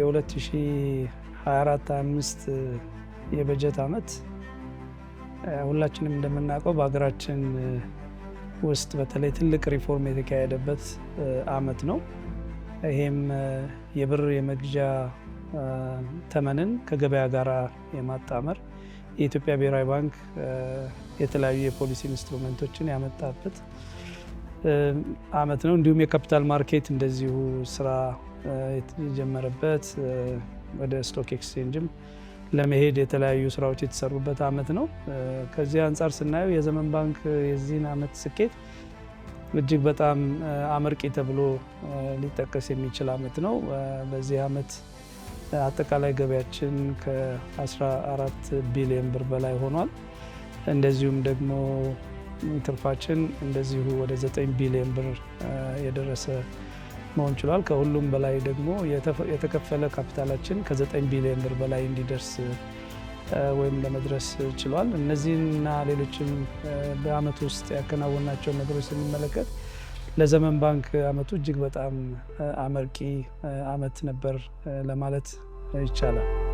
የ2024/25 የበጀት ዓመት ሁላችንም እንደምናውቀው በሀገራችን ውስጥ በተለይ ትልቅ ሪፎርም የተካሄደበት ዓመት ነው። ይሄም የብር የመግዣ ተመንን ከገበያ ጋር የማጣመር፣ የኢትዮጵያ ብሔራዊ ባንክ የተለያዩ የፖሊሲ instrument ኦችን ያመጣበት ዓመት ነው። እንዲሁም የ capital market እንደዚሁ ስራ የጀመረበት፣ ወደ stock exchange ም ለመሄድ የተለያዩ ስራዎች የተሰሩበት ዓመት ነው። ከዚህ አንጻር ስናየው የዘመን ባንክ የዚህን ዓመት ስኬት እጅግ በጣም አመርቂ ተብሎ ሊጠቀስ የሚችል ዓመት ነው። በዚህ ዓመት አጠቃላይ ገቢያችን ከ14 ቢሊዮን ብር በላይ ሆኗል። እንደዚሁም ደግሞ ትርፋችን እንደዚሁ ወደ 9 ቢሊዮን ብር የደረሰ መሆን ችሏል። ከሁሉም በላይ ደግሞ የተከፈለ ካፒታላችን ከ9 ቢሊዮን ብር በላይ እንዲደርስ ወይም ለመድረስ ችሏል። እነዚህንና ሌሎችም በአመቱ ውስጥ ያከናወናቸውን ነገሮች ስንመለከት ለዘመን ባንክ አመቱ እጅግ በጣም አመርቂ አመት ነበር ለማለት ይቻላል።